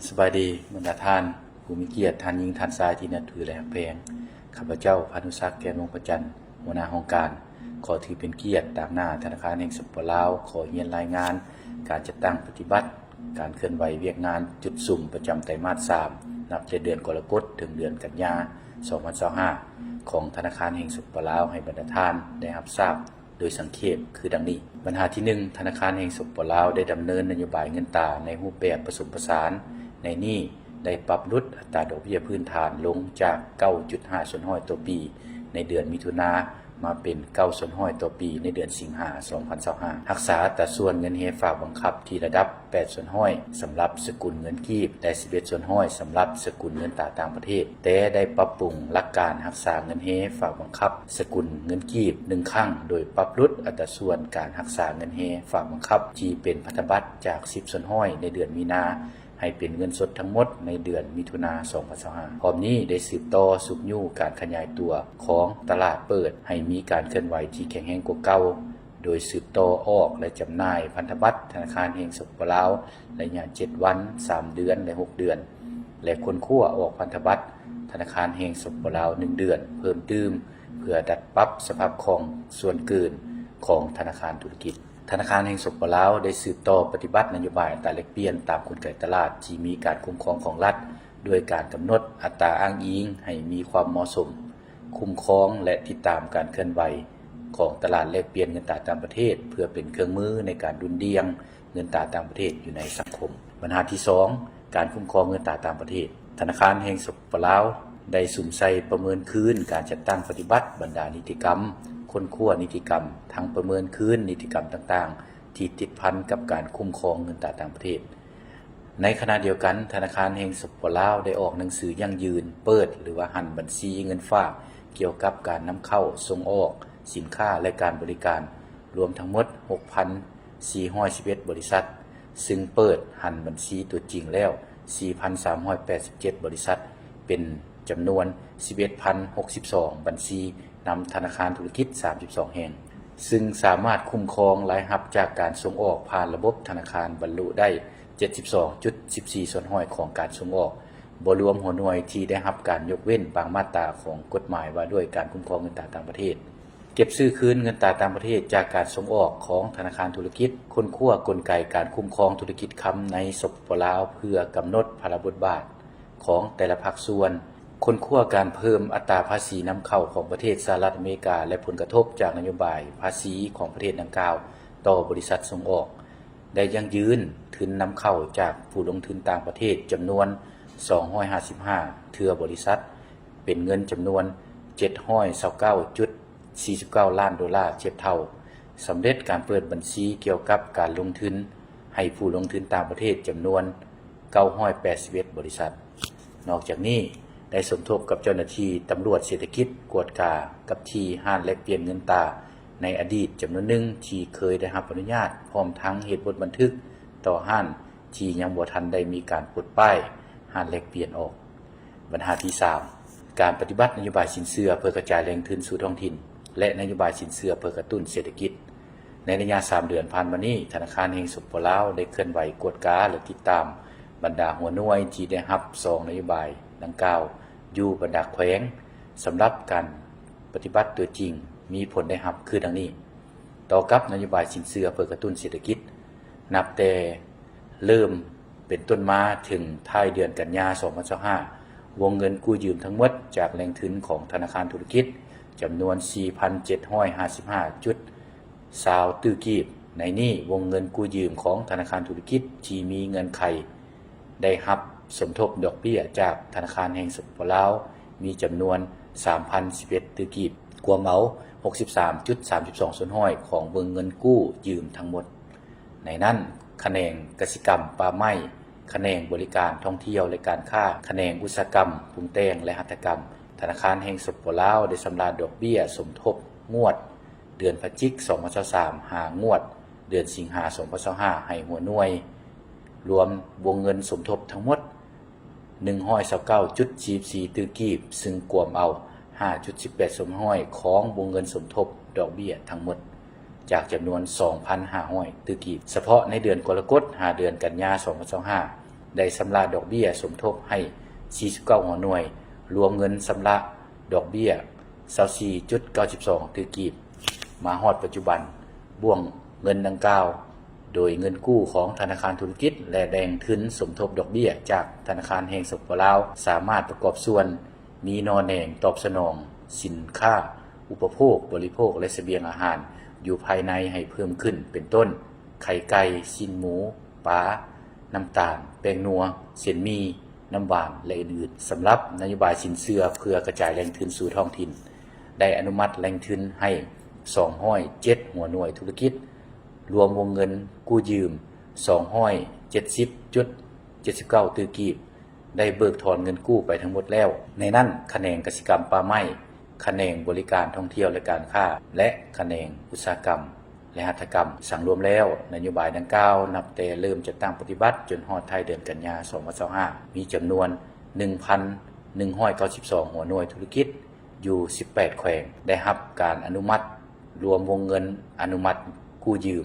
ສະບາຍດີ ບັນດາທ່ານຜູ້ມີກຽດ, ທ່ານຍິງ, ທ່ານຊາຍທີ່ນັບຖື ແລະ ຮັກແພງ. ຂ້າພະເຈົ້າ ພານຸສັກ ແກ້ນວົງພະຈັນ, ຫົວໜ້າຫ້ອງການ, ຂໍຖືເປັນກຽດຕາງໜ້າທະນາຄານແຫ່ງ ສປປ ລາວ ຂໍຮຽນລາຍງານການຈັດຕັ້ງປະຕິບັດ ການເຄື່ອນໄຫວວຽກງານຈຸດສຸມປະຈຳໄຕມາດສາມ ນັບແຕ່ເດືອນກໍລະກົດ ເຖິງເດືອນກັນຍາ ສອງພັນຊາວຫ້າ ຂອງທະນາຄານແຫ່ງ ສປປ ລາວ ໃຫ້ບັນດາທ່ານໄດ້ຮັບຊາບໂດຍສັງເຂບຄືດັ່ງນີ້. ບັນຫາທີໜຶ່ງ, ທະນາຄານແຫ່ງ ສປປ ລາວ ໄດ້ດຳເນີນນະໂຍບາຍເງິນຕາໃນຮູບແບບປະສົມປະສານ, ໃນນີ້ໄດ້ປັບຫຼຸດອັດຕາດອກເບ້ຍພື້ນຖານລົງຈາກ ເກົ້າຈຸດຫ້າສ່ວນຮ້ອຍຕໍ່ປີໃນເດືອນມິຖຸນາ ມາເປັນ ເກົ້າສ່ວນຮ້ອຍຕໍ່ປີໃນເດືອນສິງຫາ ສອງພັນຊາວຫ້າ. ຮັກສາອັດຕາສ່ວນເງິນເຮຝາກບັງຄັບທີ່ລະດັບ ແປດສ່ວນຮ້ອຍສຳລັບສະກຸນເງິນກີບ ແລະ ສິບເອັດສ່ວນຮ້ອຍສຳລັບສະກຸນເງິນຕາຕ່າງປະເທດ, ແຕ່ໄດ້ປັບປຸງຫຼັກການຮັກສາເງິນເຮຝາກບັງຄັບສະກຸນເງິນກີບໜຶ່ງຄັ້ງ, ໂດຍປັບຫຼຸດອັດຕາສ່ວນການຮັກສາເງິນເຮຝາກບັງຄັບທີ່ເປັນພັນທະບັດຈາກ ສິບສ່ວນຮ້ອຍໃນເດືອນມີນາ ໃຫ້ເປັນເງິນສົດທັງໝົດໃນເດືອນມິຖຸນາ ສອງພັນຊາວຫ້າ. ພ້ອມນີ້ໄດ້ສືບຕໍ່ຊຸກຍູ້ການຂະຫຍາຍຕົວຂອງຕະຫຼາດເປີດ ໃຫ້ມີການເຄື່ອນໄຫວທີ່ແຂງແຮງກວ່າເກົ່າ, ໂດຍສືບຕໍ່ອອກ ແລະ ຈຳໜ່າຍພັນທະບັດທະນາຄານແຫ່ງ ສປປ ລາວ ໄລຍະເຈັດວັນ, ສາມເດືອນ ແລະ ຫົກເດືອນ ແລະ ຄົ້ນຄວ້າອອກພັນທະບັດທະນາຄານແຫ່ງ ສປປ ລາວ ໜຶ່ງເດືອນ ເພີ່ມຕື່ມ ເພື່ອດັດປັບສະພາບຄ່ອງສ່ວນເກີນຂອງທະນາຄານທຸລະກິດ. ທະນາຄານແຫ່ງ ສປປ ລາວ ໄດ້ສືບຕໍ່ປະຕິບັດນະໂຍບາຍອັດຕາແລກປ່ຽນຕາມກົນໄກຕະຫຼາດທີ່ມີການຄຸ້ມຄອງຂອງລັດ ດ້ວຍການກຳນົດອັດຕາອ້າງອີງໃຫ້ມີຄວາມເໝາະສົມ, ຄຸ້ມຄອງ ແລະ ຕິດຕາມການເຄື່ອນໄຫວຂອງຕະຫຼາດແລກປ່ຽນເງິນຕາຕ່າງປະເທດ ເພື່ອເປັນເຄື່ອງມືໃນການດຸ່ນດ່ຽງເງິນຕາຕ່າງປະເທດຢູ່ໃນສັງຄົມ. ບັນຫາທີສອງ, ການຄຸ້ມຄອງເງິນຕາຕ່າງປະເທດ. ທະນາຄານແຫ່ງ ສປປ ລາວ ໄດ້ສຸມໃສ່ປະເມີນຄືນການຈັດຕັ້ງປະຕິບັດບັນດານິຕິກຳ, ຄົ້ນຄວ້ານິຕິກຳ, ທັງປະເມີນຄືນນິຕິກຳຕ່າງໆ ທີ່ຕິດພັນກັບການຄຸ້ມຄອງເງິນຕາຕ່າງປະເທດ. ໃນຂະນະດຽວກັນ, ທະນາຄານແຫ່ງ ສປປ ລາວ ໄດ້ອອກໜັງສືຢັ້ງຢືນເປີດ ຫຼືວ່າຫັນບັນຊີເງິນຝາກ ກ່ຽວກັບການນຳເຂົ້າ, ສົ່ງອອກສິນຄ້າ ແລະ ການບໍລິການ ລວມທັງໝົດ ຫົກພັນສີ່ຮ້ອຍສິບເອັດ ບໍລິສັດ, ຊຶ່ງເປີດຫັນບັນຊີຕົວຈິງແລ້ວ ສີ່ພັນສາມຮ້ອຍແປດສິບເຈັດ ບໍລິສັດ, ເປັນຈຳນວນ ສິບເອັດພັນຫົກສິບສອງ ບັນຊີ ນຳທະນາຄານທຸລະກິດ ສາມສິບສອງ ແຫ່ງ, ຊຶ່ງສາມາດຄຸ້ມຄອງລາຍຮັບຈາກການສົ່ງອອກຜ່ານລະບົບທະນາຄານບັນລຸໄດ້ ເຈັດສິບສອງຈຸດສິບສີ່ ສ່ວນຮ້ອຍຂອງການສົ່ງອອກ, ບໍ່ລວມຫົວໜ່ວຍທີ່ໄດ້ຮັບການຍົກເວັ້ນບາງມາດຕາຂອງກົດໝາຍວ່າດ້ວຍການຄຸ້ມຄອງເງິນຕາຕ່າງປະເທດ. ເກັບຊື້ຄືນເງິນຕາຕ່າງປະເທດຈາກການສົ່ງອອກຂອງທະນາຄານທຸລະກິດ, ຄົ້ນຄວ້າກົນໄກການຄຸ້ມຄອງທຸລະກິດຄຳໃນ ສປປ ລາວ ເພື່ອກຳນົດພາລະບົດບາດຂອງແຕ່ລະພາກສ່ວນ, ຄົ້ນຄວ້າການເພີ່ມອັດຕາພາສີນຳເຂົ້າຂອງປະເທດສະຫະລັດອາເມລິກາ ແລະ ຜົນກະທົບຈາກນະໂຍບາຍພາສີຂອງປະເທດດັ່ງກ່າວຕໍ່ບໍລິສັດສົ່ງອອກ, ໄດ້ຢັ້ງຢືນທຶນນຳເຂົ້າຈາກຜູ້ລົງທຶນຕ່າງປະເທດຈຳນວນ ສອງຮ້ອຍຫ້າສິບຫ້າ ເທື່ອບໍລິສັດ, ເປັນເງິນຈຳນວນ ເຈັດຮ້ອຍຊາວເກົ້າຈຸດ ສີ່ສິບເກົ້າລ້ານໂດລາທຽບເທົ່າ, ສຳເລັດການເປີດບັນຊີກ່ຽວກັບການລົງທຶນໃຫ້ຜູ້ລົງທຶນຕ່າງປະເທດຈຳນວນ ເກົ້າຮ້ອຍແປດສິບເອັດ ບໍລິສັດ. ນອກຈາກນີ້, ໄດ້ສົມທົບກັບເຈົ້າໜ້າທີ່ຕຳຫຼວດເສດຖະກິດກວດກາກັບທີ່ຮ້ານແລກປ່ຽນເງິນຕາໃນອະດີດຈຳນວນໜຶ່ງທີ່ເຄີຍໄດ້ຮັບອະນຸຍາດ, ພ້ອມທັງເຮັດບົດບັນທຶກຕໍ່ຮ້ານທີ່ຍັງບໍ່ທັນໄດ້ມີການປົດປ້າຍຮ້ານແລກປ່ຽນອອກ. ບັນຫາທີສາມ, ການປະຕິບັດນະໂຍບາຍສິນເຊື່ອເພື່ອກະຈາຍແຫຼ່ງທຶນສູ່ທ້ອງຖິ່ນ ແລະ ນະໂຍບາຍສິນເຊື່ອເພື່ອກະຕຸ້ນເສດຖະກິດ. ໃນໄລຍະສາມເດືອນຜ່ານມານີ້, ທະນາຄານແຫ່ງ ສປປ ລາວ ໄດ້ເຄື່ອນໄຫວກວດກາ ແລະ ຕິດຕາມບັນດາຫົວໜ່ວຍທີ່ໄດ້ຮັບຊອງນະໂຍບາຍດັ່ງກ່າວຢູ່ບັນດາແຂວງ. ສຳລັບການປະຕິບັດຕົວຈິງ ມີຜົນໄດ້ຮັບຄືດັ່ງນີ້. ຕໍ່ກັບນະໂຍບາຍສິນເຊື່ອເພື່ອກະຕຸ້ນເສດຖະກິດ, ນັບແຕ່ເລີ່ມເປັນຕົ້ນມາເຖິງທ້າຍເດືອນກັນຍາ ສອງພັນຊາວຫ້າ, ວົງເງິນກູ້ຢືມທັງໝົດຈາກແຫຼ່ງທຶນຂອງທະນາຄານທຸລະກິດ ຈຳນວນ ສີ່ພັນເຈັດຮ້ອຍຫ້າສິບຫ້າຈຸດຊາວຕື້ກີບ. ໃນນີ້, ວົງເງິນກູ້ຢືມຂອງທະນາຄານທຸລະກິດທີ່ມີເງື່ອນໄຂ ໄດ້ຮັບສົມທົບດອກເບ້ຍຈາກທະນາຄານແຫ່ງ ສປປ ລາວ ມີຈຳນວນ ສາມພັນສິບເອັດຕື້ກີບ, ກວມເອົາ ຫົກສິບສາມຈຸດສາມສິບສອງສ່ວນຮ້ອຍຂອງວົງເງິນກູ້ຢືມທັງໝົດ. ໃນນັ້ນ, ຂະແໜງກະສິກຳ, ປ່າໄມ້, ຂະແໜງບໍລິການ, ທ່ອງທ່ຽວ ແລະ ການຄ້າ, ຂະແໜງອຸດສາຫະກຳ, ປຸງແຕ່ງ ແລະ ຫັດຖະກຳ, ທະນາຄານແຫ່ງ ສປປ ລາວ ໄດ້ຊຳລະດອກເບ້ຍສົມທົບງວດເດືອນພະຈິກ ສອງພັນຊາວສາມ ຫາງວດເດືອນສິງຫາ ສອງພັນຊາວຫ້າ ໃຫ້ຫົວໜ່ວຍ, ລວມວົງເງິນສົມທົບທັງໝົດ ໜຶ່ງຮ້ອຍຊາວເກົ້າຈຸດສີ່ສິບສີ່ຕື້ກີບ, ຊຶ່ງກວມເອົາ ຫ້າຈຸດສິບແປດສ່ວນຮ້ອຍຂອງວົງເງິນສົມທົບດອກເບ້ຍທັງໝົດ ຈາກຈຳນວນ ສອງພັນຫ້າຮ້ອຍຕື້ກີບ. ສະເພາະໃນເດືອນກໍລະກົດ ຫາເດືອນກັນຍາ ສອງພັນຊາວຫ້າ, ໄດ້ຊຳລະດອກເບ້ຍສົມທົບໃຫ້ສີ່ສິບເກົ້າຫົວໜ່ວຍ, ລວມເງິນຊຳລະດອກເບ້ຍຊາວສີ່ຈຸດເກົ້າສິບສອງຕື້ກີບ. ມາຮອດປັດຈຸບັນ, ບ້ວງເງິນດັ່ງກ່າວ ໂດຍເງິນກູ້ຂອງທະນາຄານທຸລະກິດ ແລະ ແຫຼ່ງທຶນສົມທົບດອກເບ້ຍຈາກທະນາຄານແຫ່ງ ສປປ ລາວ ສາມາດປະກອບສ່ວນ ມີໜໍ່ແໜງຕອບສະໜອງສິນຄ້າອຸປະໂພກ, ບໍລິໂພກ ແລະ ສະບຽງອາຫານຢູ່ພາຍໃນໃຫ້ເພີ່ມຂຶ້ນ ເປັນຕົ້ນ ໄຂ່ໄກ່, ຊີ້ນໝູ, ປາ, ນ້ຳຕານ, ແປ້ງນົວ, ເສັ້ນໝີ່, ນ້ຳຫວານ ແລະ ອື່ນໆ. ສຳລັບນະໂຍບາຍສິນເຊື່ອເພື່ອກະຈາຍແຫຼ່ງທຶນສູ່ທ້ອງຖິ່ນ ໄດ້ອະນຸມັດແຫຼ່ງທຶນໃຫ້ສອງຮ້ອຍເຈັດຫົວໜ່ວຍທຸລະກິດ, ລວມວົງເງິນກູ້ຢືມສອງຮ້ອຍເຈັດສິບຈຸດເຈັດສິບເກົ້າຕື້ກີບ. ໄດ້ເບີກຖອນເງິນກູ້ໄປທັງໝົດແລ້ວ, ໃນນັ້ນຂະແໜງກະສິກຳປ່າໄມ້, ຂະແໜງບໍລິການທ່ອງທ່ຽວ ແລະ ການຄ້າ ແລະ ຂະແໜງອຸດສາຫະກຳ ແລະ ຫັດຖະກຳ. ສັງລວມແລ້ວ, ນະໂຍບາຍດັ່ງກ່າວນັບແຕ່ເລີ່ມຈັດຕັ້ງປະຕິບັດຈົນຮອດທ້າຍເດືອນກັນຍາ ສອງພັນຊາວຫ້າ ມີຈຳນວນໜຶ່ງພັນໜຶ່ງຮ້ອຍເກົ້າສິບສອງຫົວໜ່ວຍທຸລະກິດ ຢູ່ສິບແປດແຂວງ ໄດ້ຮັບການອະນຸມັດ ລວມວົງເງິນອະນຸມັດກູ້ຢືມ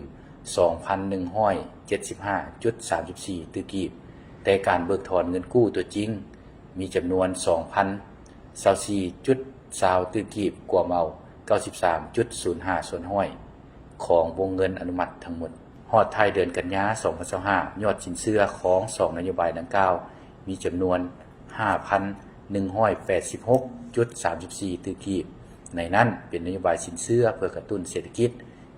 ສອງພັນໜຶ່ງຮ້ອຍເຈັດສິບຫ້າຈຸດສາມສິບສີ່ຕື້ກີບ, ແຕ່ການເບີກຖອນເງິນກູ້ຕົວຈິງມີຈຳນວນສອງພັນຊາວສີ່ຈຸດຊາວຕື້ກີບ, ກວມເອົາເກົ້າສິບສາມຈຸດສູນຫ້າສ່ວນຮ້ອຍຂອງວົງເງິນອະນຸມັດທັງໝົດ. ຮອດທ້າຍເດືອນກັນຍາ ສອງພັນຊາວຫ້າ ຍອດສິນເຊື່ອຂອງສອງນະໂຍບາຍດັ່ງກ່າວ ມີຈຳນວນຫ້າພັນໜຶ່ງຮ້ອຍແປດສິບຫົກຈຸດສາມສິບສີ່ຕື້ກີບ, ໃນນັ້ນເປັນນະໂຍບາຍສິນເຊື່ອເພື່ອກະຕຸ້ນເສດຖະກິດ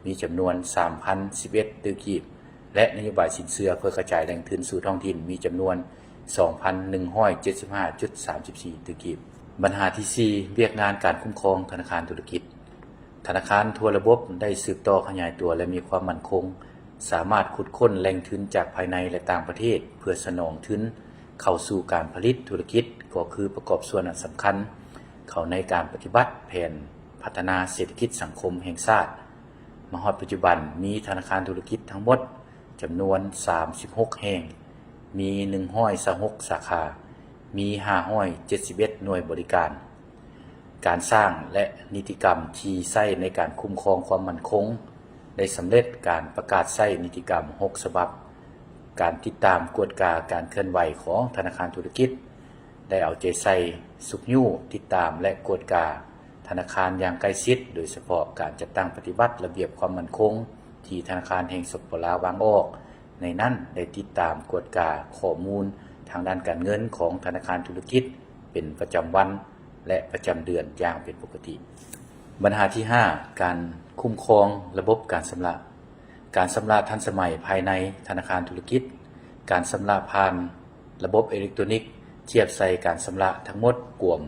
ມີຈຳນວນສາມພັນສິບເອັດຕື້ກີບ ແລະ ນະໂຍບາຍສິນເຊື່ອເພື່ອກະຈາຍແຫຼ່ງທຶນສູ່ທ້ອງຖິ່ນ ມີຈຳນວນສອງພັນໜຶ່ງຮ້ອຍເຈັດສິບຫ້າຈຸດສາມສິບສີ່ຕື້ກີບ. ບັນຫາທີສີ່ ວຽກງານການຄຸ້ມຄອງທະນາຄານທຸລະກິດ. ທະນາຄານທົ່ວລະບົບໄດ້ສືບຕໍ່ຂະຫຍາຍຕົວ ແລະ ມີຄວາມໝັ້ນຄົງ, ສາມາດຂຸດຄົ້ນແຫຼ່ງທຶນຈາກພາຍໃນ ແລະ ຕ່າງປະເທດ ເພື່ອສະໜອງທຶນເຂົ້າສູ່ການຜະລິດທຸລະກິດ ກໍຄືປະກອບສ່ວນອັນສຳຄັນເຂົ້າໃນການປະຕິບັດແຜນພັດທະນາເສດຖະກິດສັງຄົມແຫ່ງຊາດ. ມາຮອດປັດຈຸບັນ ມີທະນາຄານທຸລະກິດທັງໝົດຈຳນວນສາມສິບຫົກແຫ່ງ, ມີໜຶ່ງຮ້ອຍຊາວຫົກສາຂາ, ມີຫ້າຮ້ອຍເຈັດສິບເອັດໜ່ວຍບໍລິການ. ການສ້າງ ແລະ ນິຕິກຳທີ່ໃຊ້ໃນການຄຸ້ມຄອງຄວາມໝັ້ນຄົງ ໄດ້ສຳເລັດການປະກາດໃຊ້ນິຕິກຳຫົກສະບັບ. ການຕິດຕາມກວດກາການເຄື່ອນໄຫວຂອງທະນາຄານທຸລະກິດ ໄດ້ເອົາໃຈໃສ່ຊຸກຍູ້, ຕິດຕາມ ແລະ ກວດກາທະນາຄານຢ່າງໃກ້ຊິດ, ໂດຍສະເພາະການຈັດຕັ້ງປະຕິບັດລະບຽບຄວາມໝັ້ນຄົງທີ່ທະນາຄານແຫ່ງ ສປປ ລາວ ວາງອອກ. ໃນນັ້ນໄດ້ຕິດຕາມກວດກາຂໍ້ມູນທາງດ້ານການເງິນຂອງທະນາຄານທຸລະກິດເປັນປະຈຳວັນ ແລະ ປະຈຳເດືອນຢ່າງເປັນປົກກະຕິ. ບັນຫາທີຫ້າ ການຄຸ້ມຄອງລະບົບການຊຳລະ. ການຊຳລະທັນສະໄໝພາຍໃນທະນາຄານທຸລະກິດ. ການຊຳລະຜ່ານລະບົບເອເລັກໂຕນິກ ທຽບໃສ່ການຊຳລະທັງໝົດກວມ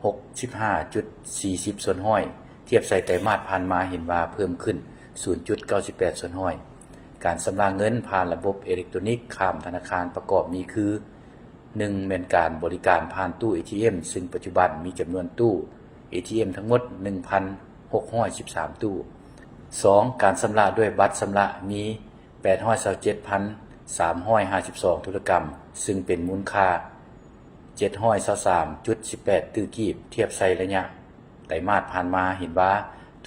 ຫົກສິບຫ້າຈຸດສີ່ສິບສ່ວນຮ້ອຍ, ທຽບໃສ່ໄຕມາດຜ່ານມາເຫັນວ່າເພີ່ມຂຶ້ນສູນຈຸດເກົ້າສິບແປດສ່ວນຮ້ອຍ. ການຊຳລະເງິນຜ່ານລະບົບເອເລັກໂຕນິກຂ້າມທະນາຄານປະກອບມີຄື ໜຶ່ງ ແມ່ນການບໍລິການຜ່ານຕູ້ເອທີເອັມ ຊຶ່ງປັດຈຸບັນມີຈຳນວນຕູ້ເອທີເອັມທັງໝົດໜຶ່ງພັນຫົກຮ້ອຍສິບສາມຕູ້. ສອງ ການຊຳລະດ້ວຍບັດຊຳລະມີ ແປດຮ້ອຍຊາວເຈັດພັນສາມຮ້ອຍຫ້າສິບສອງທຸລະກຳ, ຊຶ່ງເປັນມູນຄ່າເຈັດຮ້ອຍຊາວສາມຈຸດສິບແປດຕື້ກີບ, ທຽບໃສ່ໄລຍະໄຕມາດຜ່ານມາເຫັນວ່າ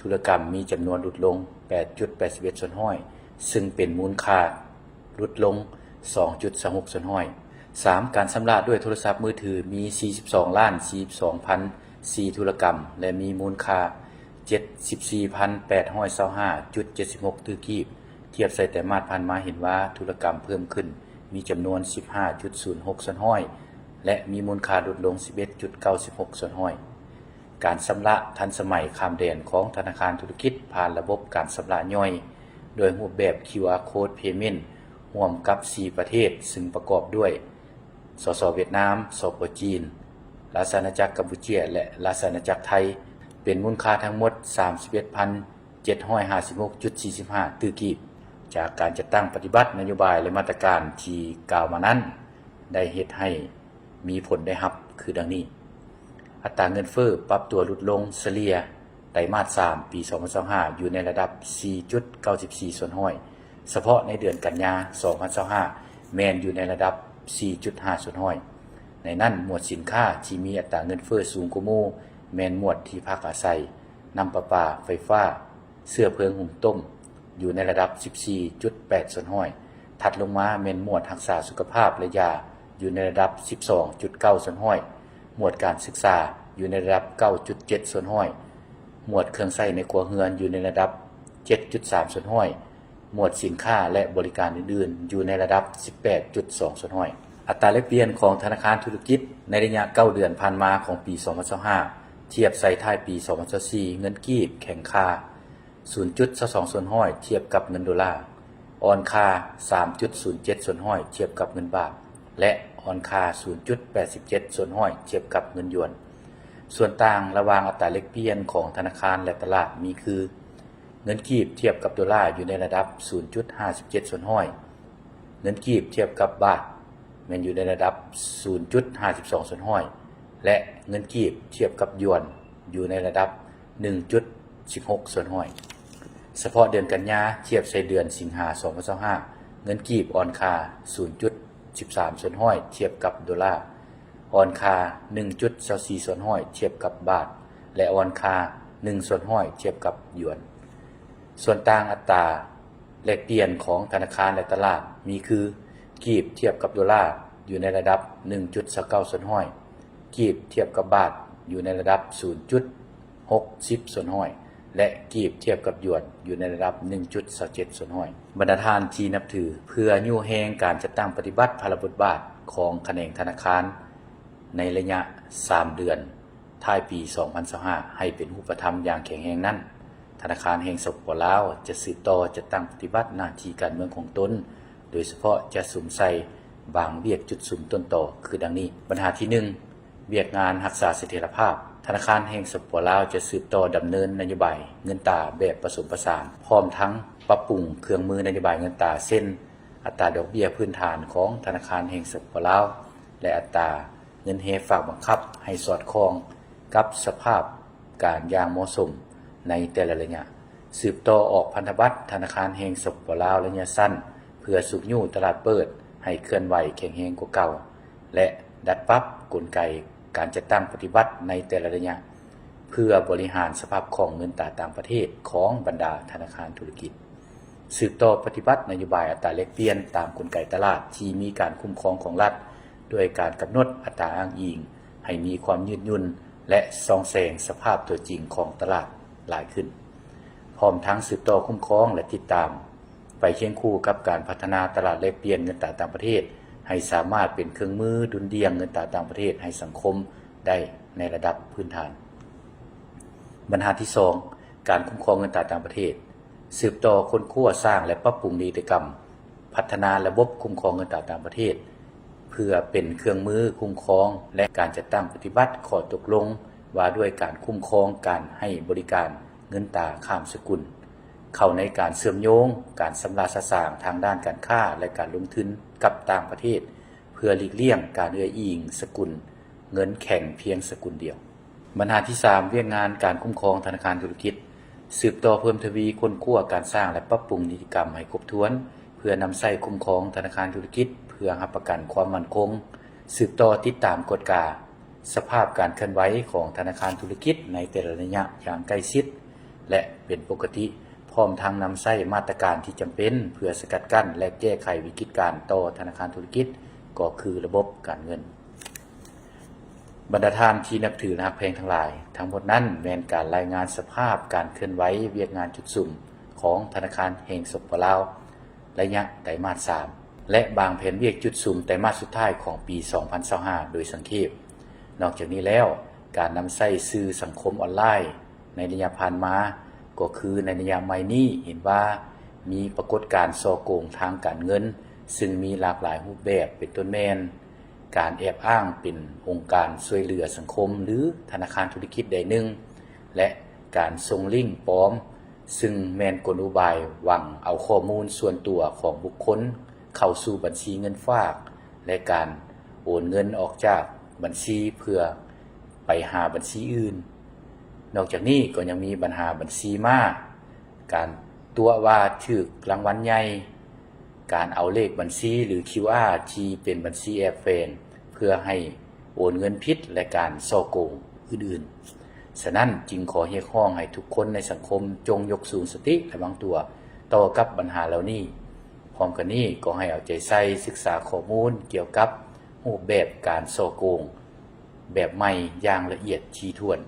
ທຸລະກຳມີຈຳນວນຫຼຸດລົງແປດຈຸດແປດສິບເອັດສ່ວນຮ້ອຍ, ຊຶ່ງເປັນມູນຄ່າຫຼຸດລົງສອງຈຸດຊາວຫົກສ່ວນຮ້ອຍ. ສາມ ການຊຳລະດ້ວຍໂທລະສັບມືຖືມີສີ່ສິບສອງລ້ານສີ່ສິບສອງພັນສີ່ທຸລະກຳ ແລະ ມີມູນຄ່າເຈັດສິບສີ່ພັນແປດຮ້ອຍຊາວຫ້າຈຸດເຈັດສິບຫົກຕື້ກີບ. ທຽບໃສ່ໄຕມາດຜ່ານມາເຫັນວ່າທຸລະກຳເພີ່ມຂຶ້ນ ມີຈຳນວນສິບຫ້າຈຸດສູນຫົກສ່ວນຮ້ອຍ ແລະ ມີມູນຄ່າຫຼຸດລົງສິບເອັດຈຸດເກົ້າສິບຫົກສ່ວນຮ້ອຍ. ການຊຳລະທັນສະໄໝຂ້າມແດນຂອງທະນາຄານທຸລະກິດຜ່ານລະບົບການຊຳລະຍ່ອຍ ໂດຍຮູບແບບ ຄິວອາ ໂຄດ ເພເມັນ ຮ່ວມກັບສີ່ປະເທດ, ຊຶ່ງປະກອບດ້ວຍ ສສ ຫວຽດນາມ, ສປ ຈີນ, ລາຊະອານາຈັກກຳປູເຈຍ ແລະ ລາຊະອານາຈັກໄທ, ເປັນມູນຄ່າທັງໝົດສາມສິບເອັດພັນ ເຈັດຮ້ອຍຫ້າສິບຫົກຈຸດສີ່ສິບຫ້າຕື້ກີບ. ຈາກການຈັດຕັ້ງປະຕິບັດນະໂຍບາຍ ແລະ ມາດຕະການທີ່ກ່າວມານັ້ນ ໄດ້ເຮັດໃຫ້ມີຜົນໄດ້ຮັບຄືດັ່ງນີ້: ອັດຕາເງິນເຟີ້ປັບຕົວຫຼຸດລົງສະເລ່ຍໄຕມາດສາມ ປີສອງພັນຊາວຫ້າ ຢູ່ໃນລະດັບສີ່ຈຸດເກົ້າສິບສີ່ສ່ວນຮ້ອຍ, ສະເພາະໃນເດືອນກັນຍາ ສອງພັນຊາວຫ້າ ແມ່ນຢູ່ໃນລະດັບສີ່ຈຸດຫ້າສ່ວນຮ້ອຍ. ໃນນັ້ນ, ໝວດສິນຄ້າທີ່ມີອັດຕາເງິນເຟີ້ສູງກວ່າໝູ່ແມ່ນໝວດທີ່ພັກອາໄສ, ນ້ຳປະປາ, ໄຟຟ້າ, ເຊື້ອເພີງຫຸງຕົ້ມ ຢູ່ໃນລະດັບສິບສີ່ຈຸດແປດສ່ວນຮ້ອຍ, ຖັດລົງມາແມ່ນໝວດຮັກສາສຸຂະພາບ ແລະ ຢາ ຢູ່ໃນລະດັບສິບສອງຈຸດເກົ້າສ່ວນຮ້ອຍ, ໝວດການສຶກສາ ຢູ່ໃນລະດັບເກົ້າຈຸດເຈັດສ່ວນຮ້ອຍ, ໝວດເຄື່ອງໃຊ້ໃນຄົວເຮືອນ ຢູ່ໃນລະດັບເຈັດຈຸດສາມສ່ວນຮ້ອຍ, ໝວດສິນຄ້າ ແລະ ບໍລິການອື່ນໆ ຢູ່ໃນລະດັບສິບແປດຈຸດສອງສ່ວນຮ້ອຍ. ອັດຕາແລກປ່ຽນຂອງທະນາຄານທຸລະກິດໃນໄລຍະເກົ້າເດືອນຜ່ານມາຂອງປີສອງພັນຊາວຫ້າ ທຽບໃສ່ທ້າຍປີສອງພັນຊາວສີ່ ເງິນກີບແຂງຄ່າ ສູນຈຸດຊາວສອງສ່ວນຮ້ອຍ ທຽບກັບເງິນໂດລາ, ອ່ອນຄ່າ ສາມຈຸດສູນເຈັດສ່ວນຮ້ອຍ ທຽບກັບເງິນບາດ ແລະ ອ່ອນຄ່າ ສູນຈຸດແປດສິບເຈັດສ່ວນຮ້ອຍ ທຽບກັບເງິນຢວນ. ສ່ວນຕ່າງລະຫວ່າງອັດຕາແລກປ່ຽນຂອງທະນາຄານ ແລະ ຕະຫຼາດມີຄື: ເງິນກີບທຽບກັບໂດລາຢູ່ໃນລະດັບສູນຈຸດຫ້າສິບເຈັດສ່ວນຮ້ອຍ, ເງິນກີບທຽບກັບບາດແມ່ນຢູ່ໃນລະດັບສູນຈຸດຫ້າສິບສອງສ່ວນຮ້ອຍ ແລະ ເງິນກີບທຽບກັບຢວນຢູ່ໃນລະດັບໜຶ່ງຈຸດສິບຫົກສ່ວນຮ້ອຍ. ສະເພາະເດືອນກັນຍາ ທຽບໃສ່ເດືອນສິງຫາ ສອງພັນຊາວຫ້າ ເງິນກີບອ່ອນຄ່າສູນຈຸດສິບສາມສ່ວນຮ້ອຍທຽບກັບໂດລາ, ອ່ອນຄ່າໜຶ່ງຈຸດຊາວສີ່ສ່ວນຮ້ອຍທຽບກັບບາດ ແລະ ອ່ອນຄ່າໜຶ່ງສ່ວນຮ້ອຍທຽບກັບຢວນ. ສ່ວນຕ່າງອັດຕາແລກປ່ຽນຂອງທະນາຄານ ແລະ ຕະຫຼາດມີຄື: ກີບທຽບກັບໂດລາຢູ່ໃນລະດັບໜຶ່ງຈຸດຊາວເກົ້າສ່ວນຮ້ອຍ, ກີບທຽບກັບບາດຢູ່ໃນລະດັບສູນຈຸດຫົກສິບສ່ວນຮ້ອຍ ແລະ ກີບທຽບກັບຢວນຢູ່ໃນລະດັບໜຶ່ງຈຸດຊາວເຈັດສ່ວນຮ້ອຍ. ບັນດາທ່ານທີ່ນັບຖື, ເພື່ອຍູ້ແຮງການຈັດຕັ້ງປະຕິບັດພາລະບົດບາດຂອງຂະແໜງທະນາຄານໃນໄລຍະສາມເດືອນ ທ້າຍປີສອງພັນຊາວຫ້າ ໃຫ້ເປັນຮູບປະທຳຢ່າງແຂງແຮງນັ້ນ, ທະນາຄານແຫ່ງ ສປປ ລາວ ຈະສືບຕໍ່ຈັດຕັ້ງປະຕິບັດໜ້າທີ່ການເມືອງຂອງຕົນ, ໂດຍສະເພາະຈະສຸມໃສ່ບາງວຽກຈຸດສຸມຕົ້ນຕໍຄືດັ່ງນີ້. ບັນຫາທີໜຶ່ງ, ວຽກງານຮັກສາສະຖຽນລະພາບ. ທະນາຄານແຫ່ງ ສປປ ລາວ ຈະສືບຕໍ່ດຳເນີນນະໂຍບາຍເງິນຕາແບບປະສົມປະສານ, ພ້ອມທັງປັບປຸງເຄື່ອງມືນະໂຍບາຍເງິນຕາ ເຊັ່ນ ອັດຕາດອກເບ້ຍພື້ນຖານຂອງທະນາຄານແຫ່ງ ສປປ ລາວ ແລະ ອັດຕາ ເງິນແຮຝາກບັງຄັບໃຫ້ສອດຄ່ອງກັບສະພາບການຢ່າງເໝາະສົມໃນແຕ່ລະໄລຍະ, ສືບຕໍ່ອອກພັນທະບັດທະນາຄານແຫ່ງ ສປປ ລາວ ໄລຍະສັ້ນ ເພື່ອຊຸກຍູ້ຕະຫຼາດເປີດໃຫ້ເຄື່ອນໄຫວແຂງແຮງກວ່າເກົ່າ ແລະ ດັດປັບກົນໄກການຈັດຕັ້ງປະຕິບັດໃນແຕ່ລະໄລຍະ ເພື່ອບໍລິຫານສະພາບຄ່ອງເງິນຕາຕ່າງປະເທດຂອງບັນດາທະນາຄານທຸລະກິດ. ສືບຕໍ່ປະຕິບັດນະໂຍບາຍອັດຕາແລກປ່ຽນຕາມກົນໄກຕະຫຼາດທີ່ມີການຄຸ້ມຄອງຂອງລັດ, ດ້ວຍການກຳນົດອັດຕາອ້າງອີງໃຫ້ມີຄວາມຍືດຫຍຸ່ນ ແລະ ສ່ອງແສງສະພາບຕົວຈິງຂອງຕະຫຼາດຫຼາຍຂຶ້ນ, ພ້ອມທັງສືບຕໍ່ຄຸ້ມຄອງ ແລະ ຕິດຕາມໄປຄຽງຄູ່ກັບການພັດທະນາຕະຫຼາດແລກປ່ຽນເງິນຕາຕ່າງປະເທດ ໃຫ້ສາມາດເປັນເຄື່ອງມືດຸ່ນດ່ຽງເງິນຕາຕ່າງປະເທດໃຫ້ສັງຄົມໄດ້ໃນລະດັບພື້ນຖານ. ບັນຫາທີສອງ, ການຄຸ້ມຄອງເງິນຕາຕ່າງປະເທດ. ສືບຕໍ່ຄົ້ນຄວ້າ, ສ້າງ ແລະ ປັບປຸງນິຕິກຳ ພັດທະນາລະບົບຄຸ້ມຄອງເງິນຕາຕ່າງປະເທດ ເພື່ອເປັນເຄື່ອງມືຄຸ້ມຄອງ ແລະ ການຈັດຕັ້ງປະຕິບັດຂໍ້ຕົກລົງວ່າດ້ວຍການຄຸ້ມຄອງການໃຫ້ບໍລິການເງິນຕາຂ້າມສະກຸນ ເຂົ້າໃນການເຊື່ອມໂຍງການຊຳລະສະສາງທາງດ້ານການຄ້າ ແລະ ການລົງທຶນກັບຕ່າງປະເທດ ເພື່ອຫຼີກລ່ຽງການເອື້ອຍອີງສະກຸນເງິນແຂງພຽງສະກຸນດຽວ. ບັນຫາທີສາມ, ວຽກງານການຄຸ້ມຄອງທະນາຄານທຸລະກິດ. ສືບຕໍ່ເພີ່ມທະວີຄົ້ນຄວ້າການສ້າງ ແລະ ປັບປຸງນິຕິກຳໃຫ້ຄົບຖ້ວນ ເພື່ອນຳໃຊ້ຄຸ້ມຄອງທະນາຄານທຸລະກິດ ເພື່ອຮັບປະກັນຄວາມໝັ້ນຄົງ. ສືບຕໍ່ຕິດຕາມກວດກາສະພາບການເຄື່ອນໄຫວຂອງທະນາຄານທຸລະກິດໃນແຕ່ລະໄລຍະຢ່າງໃກ້ຊິດ ແລະ ເປັນປົກກະຕິ, ພ້ອມທັງນຳໃຊ້ມາດຕະການທີ່ຈຳເປັນເພື່ອສະກັດກັ້ນ ແລະ ແກ້ໄຂວິກິດການຕໍ່ທະນາຄານທຸລະກິດ ກໍຄືລະບົບການເງິນ. ບັນດາທ່ານທີ່ນັບຖື ແລະ ຮັກແພງທັງຫຼາຍ, ທັງໝົດນັ້ນແມ່ນການລາຍງານສະພາບການເຄື່ອນໄຫວວຽກງານຈຸດສຸມຂອງທະນາຄານແຫ່ງ ສປປ ລາວ ໄລຍະໄຕມາດສາມ ແລະ ບາງແຜນວຽກຈຸດສຸມໄຕມາດສຸດທ້າຍຂອງປີສອງພັນຊາວຫ້າ ໂດຍສັງເຂບ. ນອກຈາກນີ້ແລ້ວ, ການນຳໃຊ້ສື່ສັງຄົມອອນລາຍ ໃນໄລຍະຜ່ານມາ ກໍຄືໃນໄລຍະໃໝ່ນີ້ເຫັນວ່າມີປາກົດການສໍ້ໂກງທາງການເງິນ ຊຶ່ງມີຫຼາກຫຼາຍຮູບແບບ ເປັນຕົ້ນແມ່ນ ການແອບອ້າງເປັນອົງການຊ່ວຍເຫຼືອສັງຄົມ ຫຼື ທະນາຄານທຸລະກິດໃດໜຶ່ງ ແລະ ການສົ່ງລິ້ງປອມ ຊຶ່ງແມ່ນກົນອຸບາຍຫວັງເອົາຂໍ້ມູນສ່ວນຕົວຂອງບຸກຄົນເຂົ້າສູ່ບັນຊີເງິນຝາກ ແລະ ການໂອນເງິນອອກຈາກບັນຊີເພື່ອໄປຫາບັນຊີອື່ນ. ນອກຈາກນີ້ກໍຍັງມີບັນຫາບັນຊີມ້າ, ການຕົວະວ່າຖືກລາງວັນໃຫຍ່, ການເອົາເລກບັນຊີ ຫຼື ຄິວອາ ທີ່ເປັນບັນຊີແອບແຝງ ເພື່ອໃຫ້ໂອນເງິນຜິດ ແລະ ການສໍ້ໂກງອື່ນໆ. ສະນັ້ນຈຶ່ງຂໍຮຽກຮ້ອງໃຫ້ທຸກຄົນໃນສັງຄົມຈົ່ງຍົກສູງສະຕິລະວັງຕົວຕໍ່ກັບບັນຫາເຫຼົ່ານີ້. ພ້ອມກັນນີ້ກໍໃຫ້ເອົາໃຈໃສ່ສຶກສາຂໍ້ມູນກ່ຽວກັບຮູບແບບການສໍ້ໂກງແບບໃໝ່ຢ່າງລະອຽດຖີ່ຖ້ວນ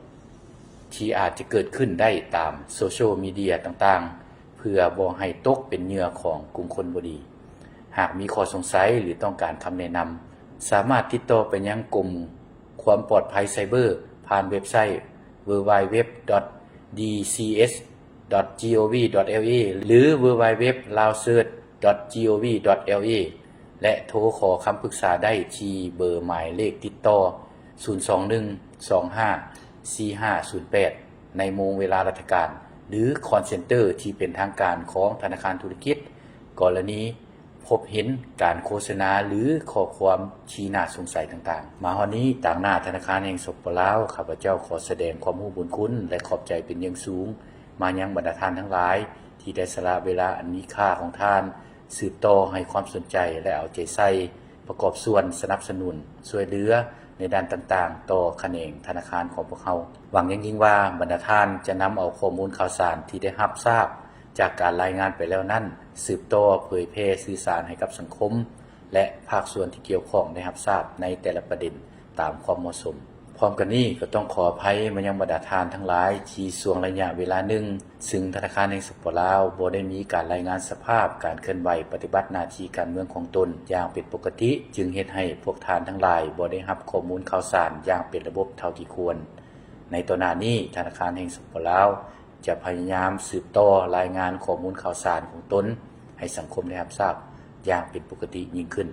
ທີ່ອາດຈະເກີດຂຶ້ນໄດ້ຕາມໂຊຊຽວມີເດຍຕ່າງໆ ເພື່ອບໍ່ໃຫ້ຕົກເປັນເຫຍື່ອຂອງກຸ່ມຄົນບໍ່ດີ. ຫາກມີຂໍ້ສົງໄສ ຫຼື ຕ້ອງການຄຳແນະນຳ, ສາມາດຕິດຕໍ່ໄປຍັງກົມຄວາມປອດໄພໄຊເບີ ຜ່ານເວັບໄຊ www.dcs.gov.la ຫຼື www.laosearch.gov.la ແລະ ໂທຂໍຄຳປຶກສາໄດ້ທີ່ເບີໝາຍເລກຕິດຕໍ່ ສູນສອງໜຶ່ງ ສອງຫ້າ ສີ່ຫ້າສູນແປດ ໃນໂມງເວລາລັດຖະການ ຫຼື ຄອນເຊັນເຕີທີ່ເປັນທາງການຂອງທະນາຄານທຸລະກິດ ກໍລະນີ ພົບເຫັນການໂຄສະນາ ຫຼື ຂໍ້ຄວາມທີ່ໜ້າສົງໄສຕ່າງໆ. ມາຮອດນີ້, ຕາງໜ້າທະນາຄານແຫ່ງ ສປປ ລາວ, ຂ້າພະເຈົ້າຂໍສະແດງຄວາມຮູ້ບຸນຄຸນ ແລະ ຂອບໃຈເປັນຢ່າງສູງ ມາຍັງບັນດາທ່ານທັງຫຼາຍ ທີ່ໄດ້ສະຫຼະເວລາອັນມີຄ່າຂອງທ່ານ ສືບຕໍ່ໃຫ້ຄວາມສົນໃຈ ແລະ ເອົາໃຈໃສ່ ປະກອບສ່ວນສະໜັບສະໜູນ ຊ່ວຍເຫຼືອໃນດ້ານຕ່າງໆ ຕໍ່ຂະແໜງທະນາຄານຂອງພວກເຮົາ. ຫວັງຢ່າງຍິ່ງວ່າ ບັນດາທ່ານຈະນຳເອົາຂໍ້ມູນຂ່າວສານທີ່ໄດ້ຮັບຊາບ ຈາກການລາຍງານໄປແລ້ວນັ້ນ ສືບຕໍ່ເຜີຍແຜ່ສື່ສານໃຫ້ກັບສັງຄົມ ແລະ ພາກສ່ວນທີ່ກ່ຽວຂ້ອງໄດ້ຮັບຊາບໃນແຕ່ລະປະເດັນຕາມຄວາມເໝາະສົມ. ພ້ອມກັນນີ້ກໍຕ້ອງຂໍອະໄພມາຍັງບັນດາທ່ານທັງຫຼາຍ ທີ່ຊ່ວງໄລຍະເວລາໜຶ່ງ ຊຶ່ງທະນາຄານແຫ່ງ ສປປ ລາວ ບໍ່ໄດ້ມີການລາຍງານສະພາບການເຄື່ອນໄຫວປະຕິບັດໜ້າທີ່ການເມືອງຂອງຕົນຢ່າງເປັນປົກກະຕິ ຈຶ່ງເຮັດໃຫ້ພວກທ່ານທັງຫຼາຍບໍ່ໄດ້ຮັບຂໍ້ມູນຂ່າວສານຢ່າງເປັນລະບົບເທົ່າທີ່ຄວນ. ໃນຕໍ່ໜ້ານີ້ ທະນາຄານແຫ່ງ ສປປ ລາວ ຈະພະຍາຍາມສືບຕໍ່ລາຍງານຂໍ້ມູນຂ່າວສານຂອງຕົນໃຫ້ສັງຄົມໄດ້ຮັບຊາບຢ່າງເປັນປົກກະຕິຍິ່ງຂຶ້ນ.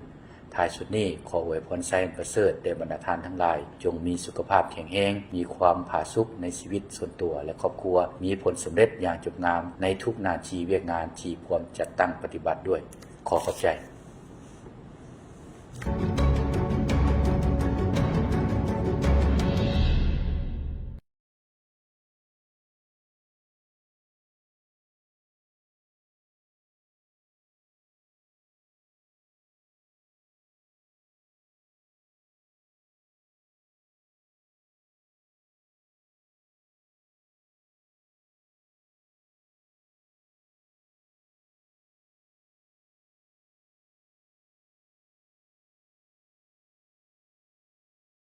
ທ້າຍສຸດນີ້ ຂໍອວຍພອນໄຊອັນປະເສີດແດ່ບັນດາທ່ານທັງຫຼາຍ, ຈົ່ງມີສຸຂະພາບແຂງແຮງ, ມີຄວາມຜາສຸກໃນຊີວິດສ່ວນຕົວ ແລະ ຄອບຄົວ, ມີຜົນສຳເລັດຢ່າງຈົບງາມໃນທຸກໜ້າທີ່ວຽກງານທີ່ພວມຈັດຕັ້ງປະຕິບັດດ້ວຍ. ຂໍຂອບໃຈ.